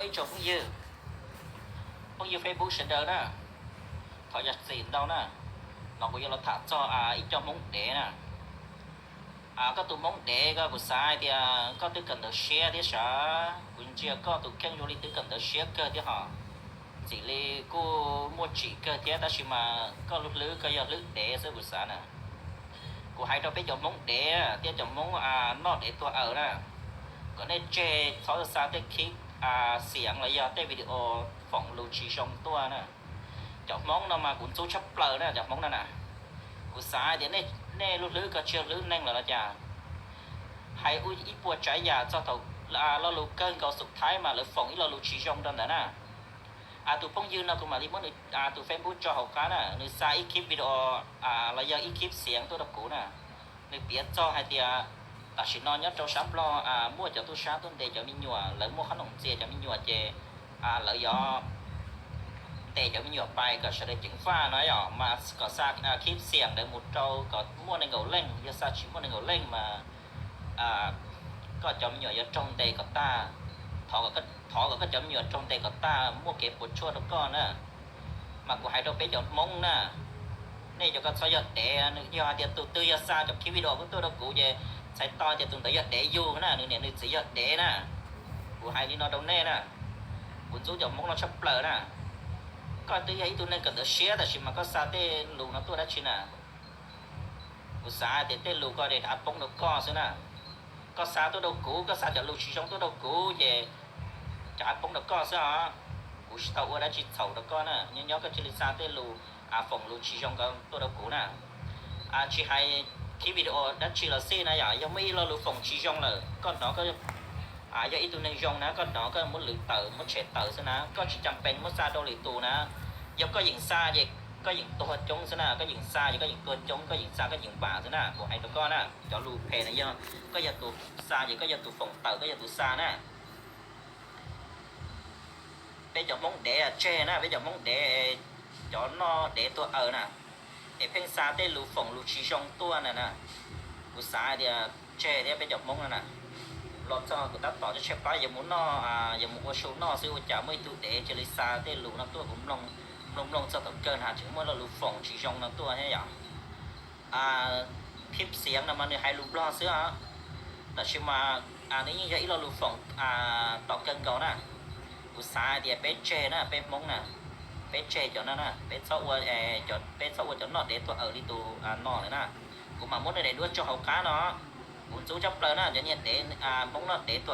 Ib tsoom phooj ywg, phooj ywg Facebook sawv daws na, thov zam txim ntau na, no kuv yuav los tham txog ib co Hmoob dev na. Koj tus Hmoob dev ko kuv xav hais tias koj twb kawm ntawv siab thiab sav, kuv ntsia koj tus kheej zoo li twb kawm ntawv siab kawg thiab hos, txim li kuj muaj tsim kawg thiab tab sis mas koj lub hlwb koj yog hlwb dev xwb kuv xav na. Kuv hais rau peb cov Hmoob dev thiab cov Hmoob noj dev tuag aws na, kom nej tseg txhob xa tej khib xiav los yog tej video foom lus tsis zoo tuaj na. Cov Hmoob no mas kuv ntxub tshaj plaws na cov Hmoob no na. Kuv xav hais tias nej lub hlwb ko tsis yog hlwb neeg lawm los cas, hais ib puas tsav yam txog thaum lo lus kawg nkaus xub thaib mas lawv foom ib lo lus tsis zoo rau ntawd na. Tus phooj ywg no kuv mam li muab nws tus Facebook tso hauv qab na, nws xa ib khib video los yog ib khib xiav tuaj rau kuv na. Nws piav txog hais tias tam sim no nyob rau sab Nplog muaj cov tub sab tuaj ntes cov me nyuam, lawv muaj qhob noom ntxias cov me nyuam ces lawv yuav ntes cov me nyuam pais kom sawv daws ceev faj no yom, mas kom xa khib xiav ntawd mus rau kom muaj nees nkaum leej, yog xa tsis muaj nees nkaum leej mas koj cov me nyuam yuav raug ntes kom tag. Thov kom koj cov me nyuam raug ntes kom tag muaj kev puas tsuaj rau koj na. Mas kuv hais rau peb cov Hmoob na, nej cov ko txhob yog dev, yog hais tias tus twg yog xa cov khib video ko tuaj rau kuv ces txhais tau tias tus ntawd yog dev yug na, nws niam nws txiv yog dev na. Kuv hais li no rau nej na, kuv ntxub cov Hmoob no tshaj plaws na. Koj twb yog ib tug neeg kawm ntawv siab tab sis mas koj xa tej lus no tuaj dab tsi na? Kuv xav tias tej lus ko ces av poob rau koj xwb na. Koj xa tuaj rau kuv, koj xa cov lus tsis zoo tuaj rau kuv ces cov av poob rau koj xwb os. Kuv tsis tau ua dab tsi txhaum rau koj na, nyob nyob koj cia li xa tej lus foom lus tsis zoo ko tuaj rau kuv na. Tsis hais khib video dab tsi los xij na yom, yog muaj ib lo lus foom tsis zoo lawm koj hnov, yog ib tug neeg zoo na koj hnov koj muab lwv tawm muab tshem tawm xwb na, koj tsis cas pes muab xa rau lwm tus na. Yog koj yeem xa ces koj yeem tuag coob xwb na, koj yeem xa ces koj yeem tuag coob, koj yeem xa koj yeem vam xwb na. Kuv hais rau koj na, cov lus phem na yog koj yog tus xa ces koj yog tus foom tawm, koj yog tus xa na. Peb cov Hmoob dev tseg na, peb cov Hmoob dev, cov noj dev tuag aws na, es pheej xa tej lus foom lus tsis zoo tuaj na na. Kuv xav hais tias tseg thiab peb cov Hmoob no na. Los txog kuv tab tom tshaib plab yuav mus noj, yuav mus ua su noj xwb ua cas muaj ib tug dev cia li xa tej lus no tuaj, kuv mloog mloog mloog txog thaum kawg na tseem muaj lo lus foom tsis zoo no tuaj thiab yom. Khib xiav no mas nws hais lus Nplog xwb os, tab sis mas nws yeej yog ib lo lus foom tom kawg nkaus na. Kuv xav hais tias peb tseg na, peb Hmoob na, peb tseg cov no na, peb txhob ua, peb txhob ua cov noj dev tuag aws li tus no lawm na. Kuv mam muab nws daim duab tso hauv qab no. Kuv ntxub tshaj plaws na cov niag dev, Hmoob noj dev tuag